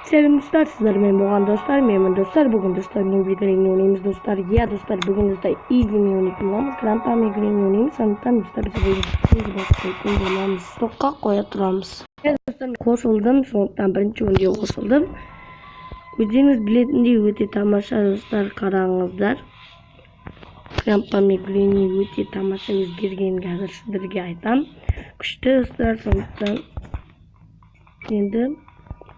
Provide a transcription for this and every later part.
Сәлем достар, сіздермен болған достар, менмін достар. Бүгін достар Нуби Гренни ойнаймыз достар. Иә достар, бүгін достар Изимен ойнайтын боламыз, Грампа мен Гренни ойнаймыз. Сондықтан достар біз бастайтын боламыз. Стопқа қоя тұрамыз. Иә достар, мен қосылдым, сондықтан бірінші күнде қосылдым. Өздеріңіз білетіндей өте тамаша достар, қараңыздар. Грампа мен Гренни өте тамаша өзгерген, қазір сіздерге айтам. Күшті достар, сондықтан енді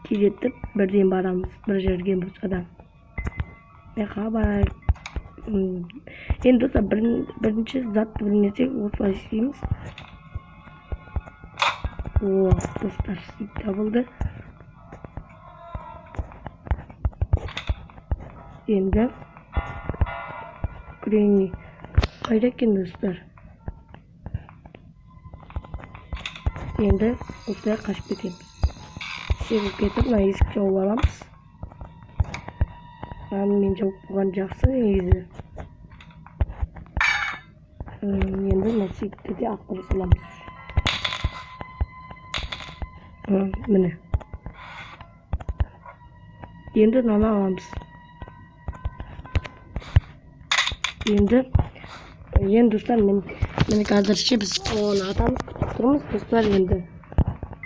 тездетіп бірден барамыз бір жерге болса да. Мына барайық. Енді достар бірінші затты білмесек осылай істейміз. О, достар, сөйтіп табылды. Енді Гренни қайда екен достар? Енді осылай қашып кетеміз. Секіріп кетіп, мына есікті жауып аламыз. Мынаны мен жауып қойған жақсы негізі. Енді мына есікті де ақтара саламыз. Міне. Енді мынаны аламыз. Енді достар, мен қазірше біз оны атамыз, күтіп тұрмыз достар. Енді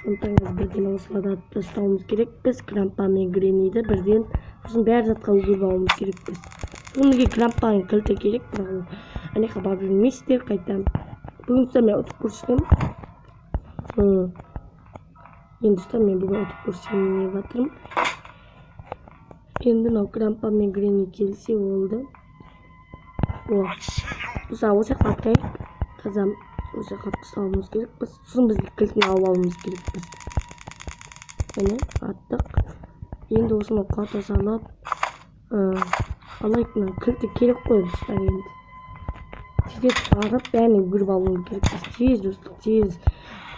сондықтан біз бірден осыларды атып тастауымыз керекпіз. Грампа мен Гренниді бірден, сосын бәрі затқа үлгеріп алуымыз керекпіз. Сосын бізге Грампаның кілті керек, бірақ ол ана жаққа барып жүрмейсіздер қайта. Бүгін достар мен ұтып көрсетемін. Енді достар мен бүгін ұтып көрсетемін деп жатырмын. Енді мынау Грампа мен Гренни келсе болды. О, достар, осы жаққа атайық. Қазір осы жаққа атып тастауымыз керекпіз. Сосын бізге кілтін алып алуымыз керекпіз. Міне, аттық. Енді осыны құлата салып, алайық. Мына кілті керек қой достар енді. Тездетіп барып, бәрін үлгеріп алуымыз керекпіз. Тез достар, тез.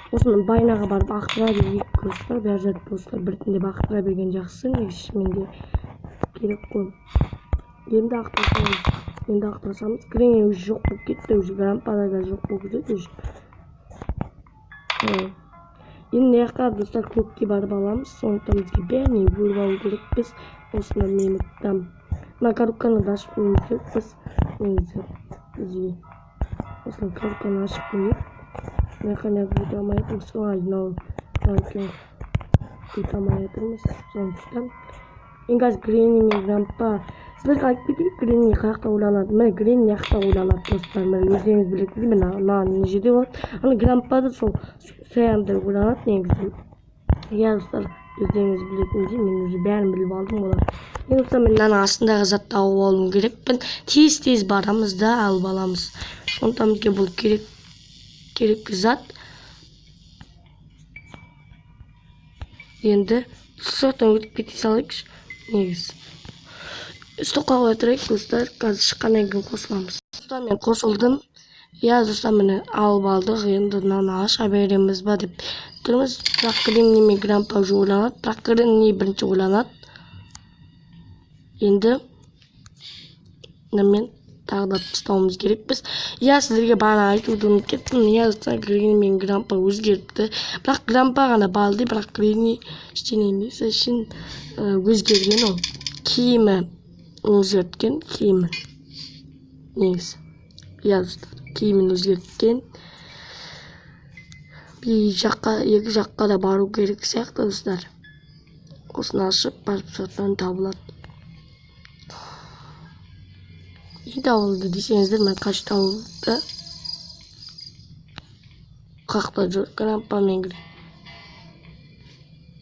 Осыны байнаға барып ақтыра берейік достар. Бәрі зат достар біртіндеп ақтыра берген жақсы. Негізі шынымен де керек қой. Енді ақтырсамыз. Енді ақтырсамыз, Гренни уже жоқ болып кетті, уже Грампа да қазір жоқ болып кетеді уже. Енді мына жаққа достар көкке барып аламыз. Сондықтан бізге бәріне бөліп алу керекпіз. Осыны мен там мына коробканы да ашып қоюымыз керекпіз. Негізі бізге осыны коробканы ашып қойып, мына жаққа неғып өте алмай жатырмыз? Ай, мынау үлкен өте алмай жатырмыз. Сондықтан енді қазір Гренни мен Грампа сіздерге айтып кетейік, Гренни қай жақта ойланады. Міне Гренни мына жақта ойланады достар. Міне өздеріңіз білетіндей, міне мына жерде болады. Ана Грампа да сол саянда ойланады негізі. Иә достар, өздеріңіз білетіндей, мен уже бәрін біліп алдым олар. Енді достар, мен мынаның астындағы затты алып алуым керекпін. Тез-тез барамыз да алып аламыз. Сондықтан бізге бұл керек зат. Енді сол жақтан өтіп кете салайықшы негізі. Стопқа қоя тұрайық достар, қазір шыққаннан кейін қосыламыз. Достар, мен қосылдым. Иә достар, міне алып алдық. Енді мынаны аша береміз ба деп тұрмыз. Бірақ Гренни мен Грампа уже ойланады. Бірақ Гренни бірінші ойланады. Енді мынамен тағы да тастауымыз керекпіз. Иә, сіздерге бағана айтуды ұмытып кеттім. Иә достар, Гренни мен Грампа өзгеріпті. Бірақ Грампа ғана балды, бірақ Гренни ештеңе емес. Үшін өзгерген ол. Киімі өзгерткен, киімін. Негізі. Иә достар, киімін өзгерткен. Bir жаққа, екі жаққа да бару керек сияқты достар. Осыны ашып барып соттан табылады. Не табылды десеңіздер, мен қашып табылды. Қақта жүр, Грампа мен Гренни.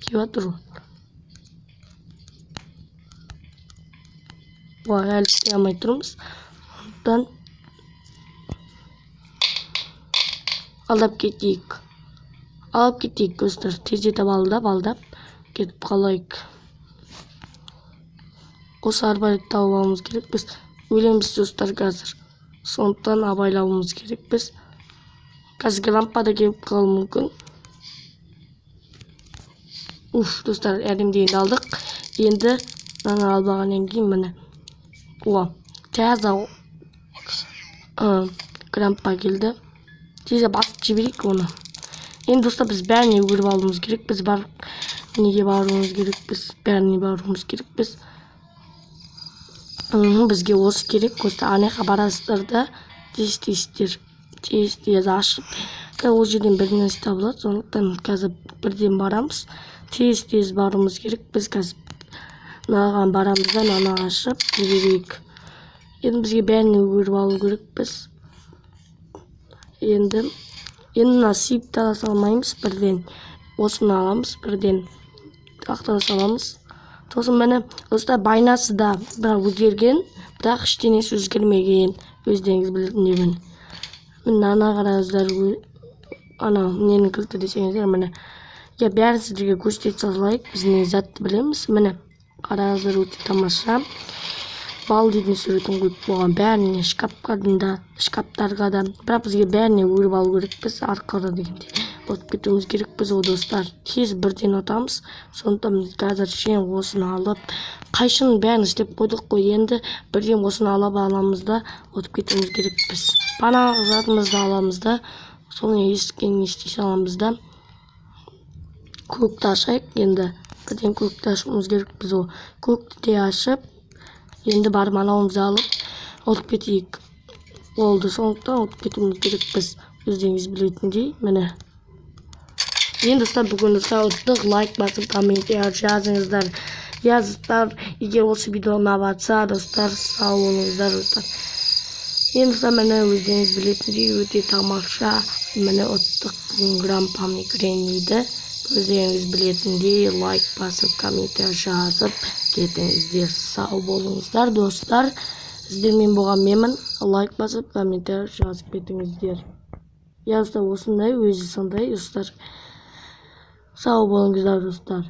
Киіп жатыр ғой. Бұлар әлі істей алмай тұрмыз. Сондықтан алдап кетейік. Алып кетейік достар. Тездетіп алдап, алдап кетіп қалайық. Осы арбалетті тауып алуымыз керек. Біз өлеміз достар қазір. Сондықтан абайлауымыз керек біз. Қазір Грампа да келіп қалуы мүмкін. Уф, достар, әлем дегенді алдық. Енді мынаны алып алғаннан кейін міне. О, таза, Грампа келді. Тез басып жіберейік оны. Енді достар біз бәріне үлгеріп алуымыз керек. Біз барып Неге баруымыз керекпіз? Бәріне баруымыз керекпіз. Бізге осы керек. Осы ана жаққа барасыздар да, тез тез тез тез ашып, ол жерден бір нәрсе табылады. Сондықтан қазір бірден барамыз. Тез тез баруымыз керек. Біз қазір мынаған барамыз да, мынаны ашып жіберейік. Енді бізге бәрін көріп алу керекпіз. Енді мына сейфті ала салмаймыз бірден. Осыны аламыз бірден, ақтара саламыз. Сосын, міне, достар, байнасы да бірақ өзгерген, бірақ ештеңесі өзгермеген, өздеріңіз білетіндей. Міне, мынаны қараңыздар. Анау ненің кілті десеңіздер, міне, иә, бәрін сіздерге көрсете салайық. Біз не затты білеміз. Міне, қараңыздар, өте тамаша. Балдидің суретін қойып қойған бәріне, шкафқа да, шкафтарға да. Бірақ бізге бәріне өріп алу керекпіз арқылы дегенде ұтып кетуіміз керекпіз ғой, достар. Тез бірден ұтамыз. Сондықтан біз қазір осыны алып, қайшының бәрін істеп қойдық қой. Енді бірден осыны алып аламыз да, ұтып кетуіміз керекпіз. Бағанағы затымызды аламыз да, соны ескенін істей саламыз да, көкті ашайық. Енді бірден көкті ашуымыз керекпіз ғой. Көкті де ашып, енді барып анауымызды алып, ұтып кетейік. Болды. Сондықтан ұтып кетуіміз керекпіз, өздеріңіз білетіндей. Міне, енді, достар, бүгін, достар, ұттық. Лайк басып, комментарий жазыңыздар. Иә, достар, егер осы видео ұнап жатса, достар, сау болыңыздар, достар. Енді, достар, міне, өздеріңіз білетіндей, өте тамаша. Міне, ұттық бүгін Грандпа мен Гренниді. Өздеріңіз білетіндей, лайк басып, комментарий жазып кетіңіздер. Сау болыңыздар, достар. Сіздермен болған менмін. Лайк басып, комментарий жазып кетіңіздер. Иә, достар, осындай өзі сондай, достар. Сау болыңыздар, достар.